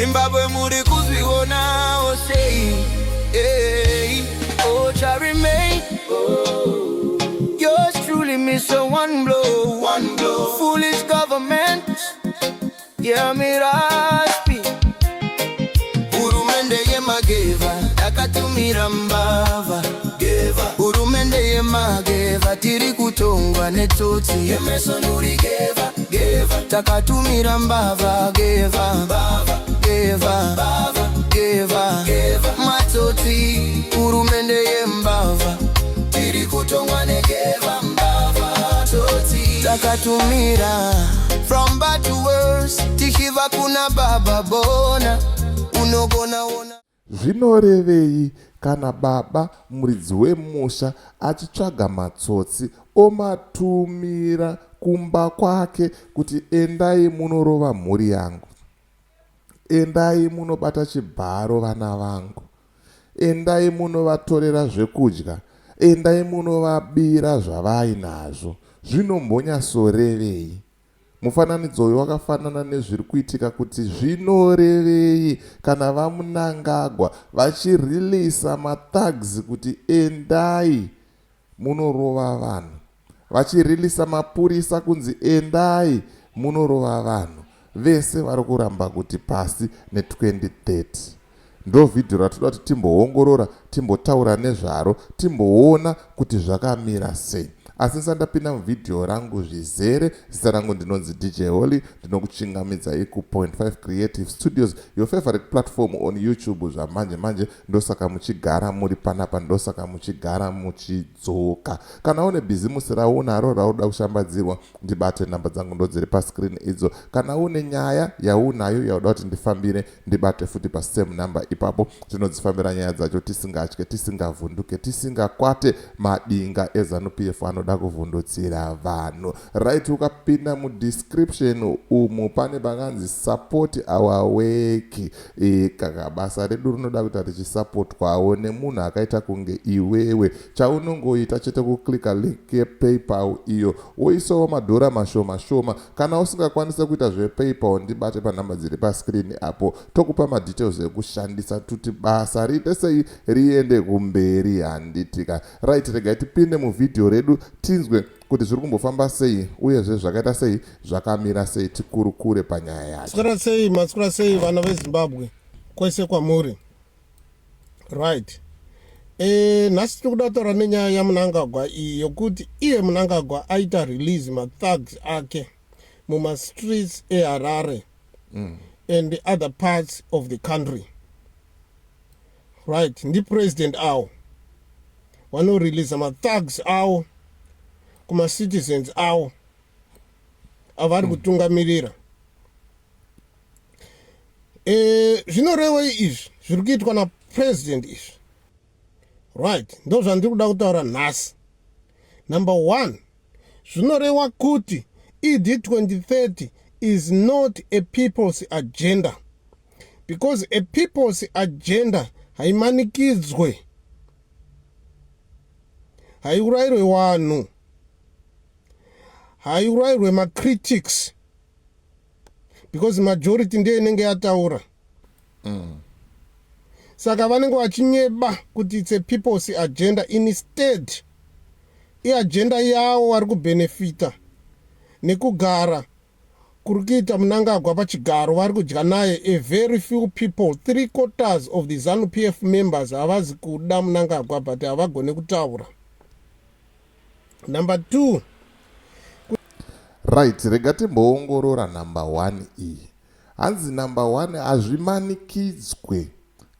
Zimbabwe, muri kuzvionawo sei? Hey, oh, remain. Yours truly, Mr. One Blow. One Blow. Foolish government. Yeah, Miraspi. Hurumende yemageva yakatumira mbavha. Hurumende yemageva, tiri kutongwa netsotsi. Takatumira mbavha geva geva geva matsotsi. Hurumende yembavha, tiri kutongwa negeva mbavha tsotsi. Takatumira from bad to worse, tichibva kuna Baba Bona unogona ona. Zvinorevei kana baba muridzi wemusha achitsvaga matsotsi, omatumira kumba kwake kuti endai munorova mhuri yangu, endai munobata chibharo vana vangu, endai munovatorera zvekudya, endai munovabira zvavainazvo? Zvinombonyatsorevei? Mufananidzo uyu wakafanana nezviri kuitika, kuti zvinorevei kana vaMunangagwa vachirilisa mathugs kuti endai munorova vanhu, vachirilisa mapurisa kunzi endai munorova vanhu vese vari kuramba kuti pasi ne2030? Ndo vhidhiyo ratoda kuti timboongorora, timbotaura nezvaro, timboona kuti zvakamira sei. Asi ndisati ndapinda muvhidhiyo rangu zvizere, zita rangu ndinonzi DJ Holly, ndinokuchingamidzai ku.5 Creative Studios, your favorite platform on YouTube. Zvamanje manje ndosaka muchigara muri panapa, ndosaka muchigara muchidzoka. Kana une bhizimusi raunaro rauda kushambadzirwa, ndibate, namba dzangu ndodziri pascreen idzo. Kana une nyaya yaunayo yauda kuti ndifambire, ndibate futi pasame number ipapo. Tinodzifambira nyaya dzacho tisingatye, tisingavhunduke, tisingakwate madinga eZANU PF anoda kuvhundutsira vanhu. Right, ukapinda mudescription umu pane pakanzi "Support our work". Kaka basa redu rinoda kuita richisapotwawo nemunhu akaita kunge iwewe. Chaunongoita chete kuklika link yePayPal iyo, woisawo madhora mashoma shoma. Kana usingakwanisi kuita zvePayPal, ndibate panhamba dziri pascreen apo, tokupa madetails ekushandisa tuti basa riite sei, riende kumberi, handitika? Right, regai tipinde muvhidhiyo redu, tinzwe kuti zviri kumbofamba sei, uyezve zvakaita sei, zvakamira sei, tikurukure panyaya yacho. Maswera sei, maswera sei vana veZimbabwe kwese kwamuri? Right, nhasi tiri kuda kutaura nenyaya yaMunangagwa iyi, yokuti iye Munangagwa aita release mathugs ake mumastreets eHarare and the other parts of the country. Right, ndipresident awo vanoreleasa mathugs awo kumacitizens awo avari kutungamirira. Zvinorevei izvi zviri kuitwa napresident izvi? Right, ndo zvandiri kuda kutaura nhasi. Number one, zvinoreva kuti ED 2030 is not a people's agenda, because a people's agenda haimanikidzwe, haiurayirwe vanhu, haiurayirwe macritics, because majority ndiyo inenge yataura. Saka vanenge vachinyeba kuti it's a people's agenda. Instead iagenda yavo, vari kubhenefita nekugara kuri kuita Munangagwa pachigaro, vari kudya naye. A very few people, three quarters of the ZANU PF members, havazi kuda Munangagwa, but havagone kutaura. Number two. Right, rega timboongorora number one iyi. Hanzi number one, hazvimanikidzwe.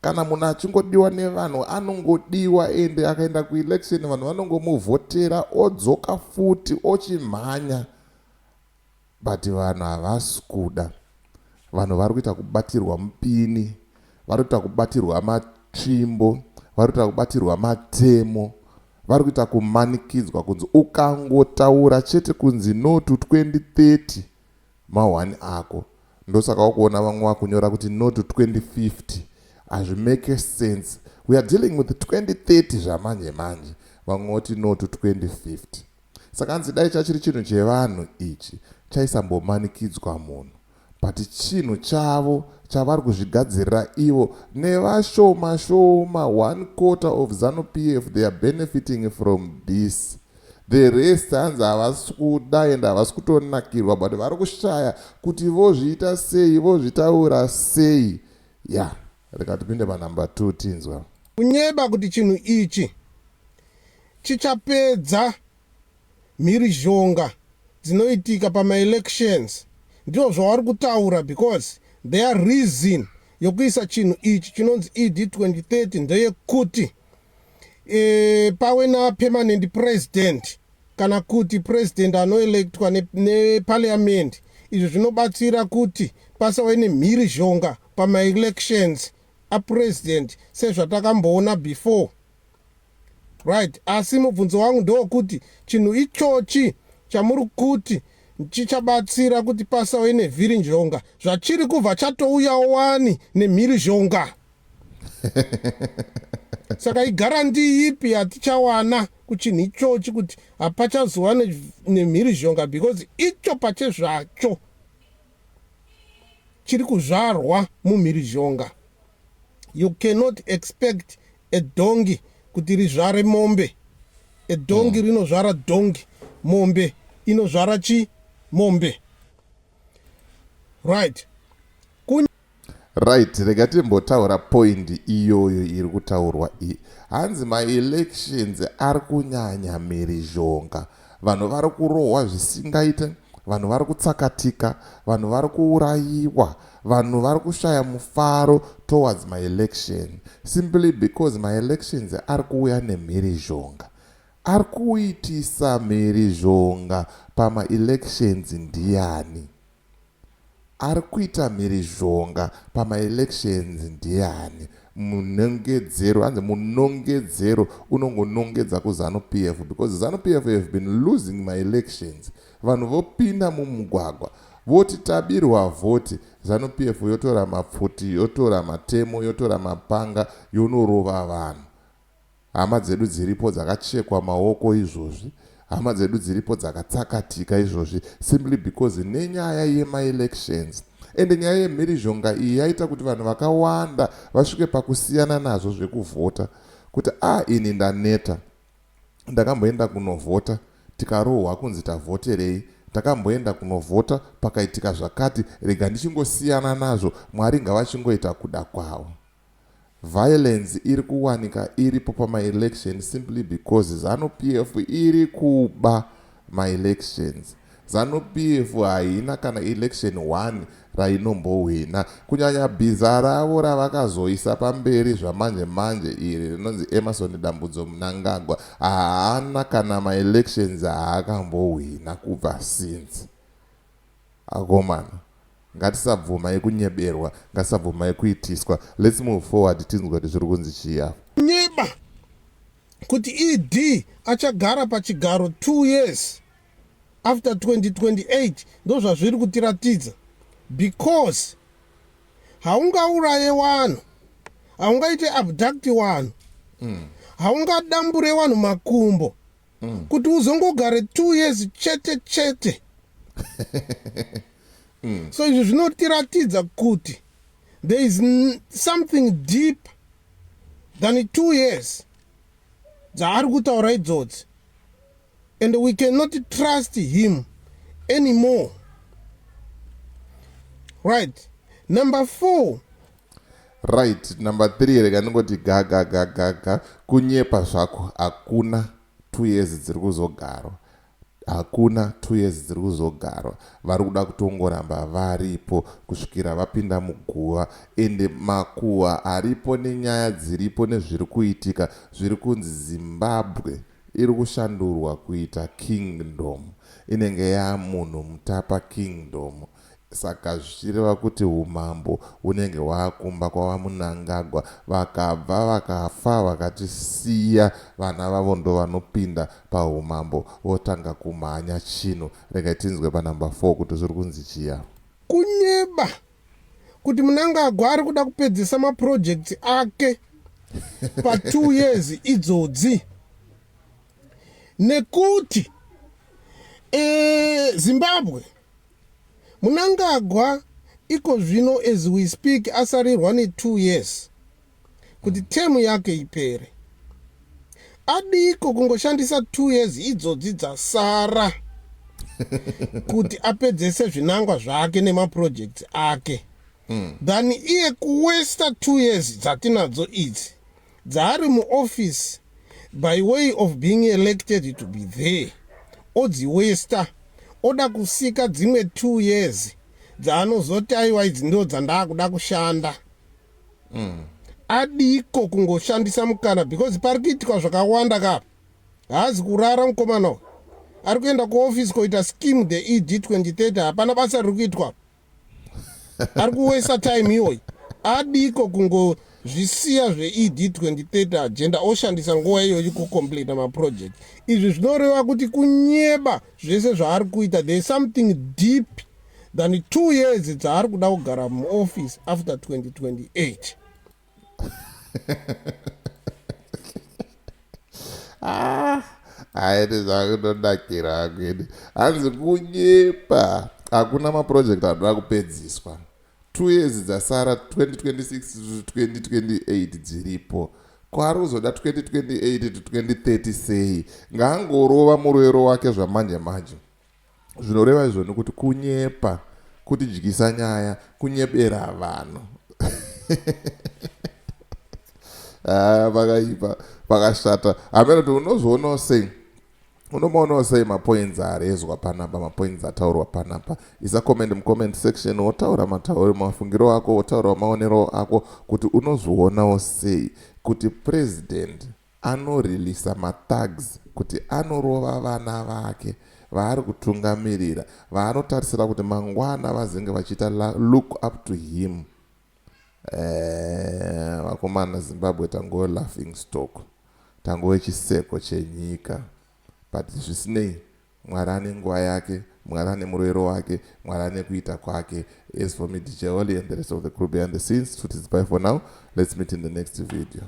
Kana munhu achingodiwa nevanhu, anongodiwa, ende akaenda kuelection vanhu vanongomuvhotera, odzoka futi ochimhanya. But vanhu havasi kuda, vanhu vari kuita kubatirwa mupini, vari kuita kubatirwa matsvimbo, vari kuita kubatirwa matemo, vari kuita kumanikidzwa kunzi ukangotaura chete kunzi no to 2030, mahwani ako. Ndosaka wakuona vamwe vakunyora kuti no to 2050. Hazvimake sense. We are dealing with 2030 zvamanje manje, vamwe voti no to 2050. Saka hanzi dai chachiri chinhu chevanhu ichi, chaisambomanikidzwa munhu. But But chinhu chavo chavari kuzvigadzirira ivo nevashoma shoma, one quarter of ZANU PF, they are benefiting from this. The rest hanzi havasi kuda ende havasi kutonakirwa, but vari kushaya kuti vozviita sei, vozvitaura sei. Ya, rega tipinde panumber 2 tinzwa. Kunyeba kuti chinhu ichi chichapedza mhirizhonga dzinoitika pamaelections ndizvo zvavari kutaura, because their reason yokuisa chinhu ichi chinonzi ED 2030 ndeyekuti pave napermanent president kana kuti president anoelectwa neparliament. Izvi zvinobatsira kuti pasave nemhirizhonga pamaelections apresident sezvatakamboona before, right? Asi mubvunzo wangu ndewokuti chinhu ichochi chamuri kuti chichabatsira kuti pasave nevhirinzhonga, zvachiri kubva chatouyawo wani nemhirizhonga, saka iguarantee ipi yatichawana kuchinhu ichochi kuti hapachazova nemhirizhonga? Because icho pachezvacho chiri kuzvarwa mumhirizhonga. You cannot expect a dhongi kuti rizvare mombe. Edhongi rinozvara dhongi, mombe inozvara chi mombe, right? Right, rega timbotaura point iyoyo iri kutaurwa iyi. Hanzi maelections ari kunyanya mhirizhonga, vanhu vari kurohwa zvisingaite, vanhu vari kutsakatika, vanhu vari kuurayiwa, vanhu vari kushaya mufaro towards maelection simply because maelections ari kuuya nemhirizhonga. Ari kuitisa mhirizhonga pamaelections ndiani? Ari kuita mhirizhonga pamaelections ndiani? Munongedzero, hanzi munongedzero unongonongedza kuZANU PF, because ZANU PF have been losing maelections. Vanhu vopinda mumugwagwa voti tabirwa vhoti, ZANU PF yotora mapfuti, yotora matemo, yotora mapanga, yonorova vanhu. Hama dzedu dziripo dzakachekwa maoko izvozvi, hama dzedu dziripo dzakatsakatika izvozvi, simply because nenyaya yemaelections. Ende nyaya yemhirizhonga iyi yaita kuti vanhu vakawanda vasvike pakusiyana nazvo zvekuvhota, kuti a ah, ini ndaneta, ndakamboenda kunovhota tikarohwa kunzi tavhoterei, takamboenda kunovhota pakaitika zvakati, rega ndichingosiyana nazvo, Mwari ngavachingoita kuda kwavo. Violence iri kuwanika iripo pamaelection simply because ZANU PF iri kuba maelections. ZANU PF haina kana election 1 rainombohwina, kunyanya bhiza ravo ravakazoisa pamberi zvamanje manje iri rinonzi Emmerson Dambudzo Mnangagwa. Haana kana maelections haakambohwina kubva since. Akomana, ngatisabvumai kunyeberwa, ngatisabvumai kuitiswa. Let's move forward tinzwe kuti zviri kunzi chii apa. Nyeba kuti ED achagara pachigaro 2 years after 2028 ndo zvazviri kutiratidza, because haungauraye vanhu, haungaite abduct vanhu, haungadambure vanhu makumbo kuti uzongogare 2 years chete chete. So izvi zvinotiratidza kuti there is something deep than 2 years dzaari kutaura idzodzi, and we cannot trust him anymore, right? Number four. Right, number three, rega ndingoti ga ga ga ga ga, kunyepa zvako. Hakuna 2 years dziri kuzogarwa, hakuna 2 years dziri kuzogarwa. Vari kuda kutongoramba varipo kusvikira vapinda muguva. Ende makuhwa aripo nenyaya dziripo nezviri kuitika, zviri kunzi Zimbabwe iri kushandurwa kuita kingdom, inenge yaMunhu Mutapa Kingdom. Saka zvichireva kuti umambo hunenge hwakumba kwavaMnangagwa. Vakabva vakafa vakatisiya, vana vavo ndo vanopinda paumambo votanga kumhanya chinhu. Regai tinzwe panumber 4 kuti zviri kunzi chiya. Kunyeba kuti Mnangagwa ari kuda kupedzisa maprojects ake pa2 years idzodzi, nekuti Zimbabwe, Mnangagwa Iko zvino as we speak asarirwa ne2 years kuti term yake ipere. Adiko kungoshandisa 2 years idzodzi dzasara kuti apedzese zvinangwa zvake nemaprojects ake than iye kuwesta 2 years dzatinadzo idzi dzaari muoffice by way of being elected to be there, odziwesta, oda kusika dzimwe 2 years dzaanozoti aiwa, idzi ndo dzandaakuda kushanda. Adiko kungoshandisa mukana, because pari kuitikwa zvakawanda kapa. Haazi kurara mukomana uyu, ari kuenda kuofisi koita scheme the ED 2030. Hapana basa riri kuitwa, ari kuwesta time iyoyi. Adiko kungozvisiya zveED 2030 agenda, oshandisa nguva iyoyi kucompleta maproject? Izvi zvinoreva kuti kunyeba zvese zvaari kuita. There is something deep than 2 years dzaari kuda kugara muoffice after 2028. Ah, haini zvakundonakira hakwini. Hanzi kunyepa, hakuna maproject anoda kupedziswa. 2 years dzasara, 2026 to 2028 dziripo. Kwaari kuzoda 2028 to 2030 sei? Ngaangorova murwero wake zvamanje manje. Zvinoreva izvo nekuti kunyepa, kutidyisa nyaya, kunyebera vanhu. Ah, pakaipa, pakashata. Hamene kuti unozvionawo sei, unomaonawo sei mapoints arezwa panapa, mapoints ataurwa panapa. Isa comment mucomment section, wotaura matauri mafungiro ako, wotaurawo maonero ako kuti unozvionawo sei kuti president anorilisa mathugs kuti anorova vana vake vaari kutungamirira, vaanotarisira kuti mangwana vazenge vachiita look up to him. Vakomana, Zimbabwe tangove laughing stock, tangove chiseko chenyika. But zvisinei, Mwari ane nguva yake, Mwari ane murwero wake, Mwari ane kuita kwake. As for me, DJ Oli, and the rest of the crew behind the scenes, it is bye for now. Let's meet in the next video.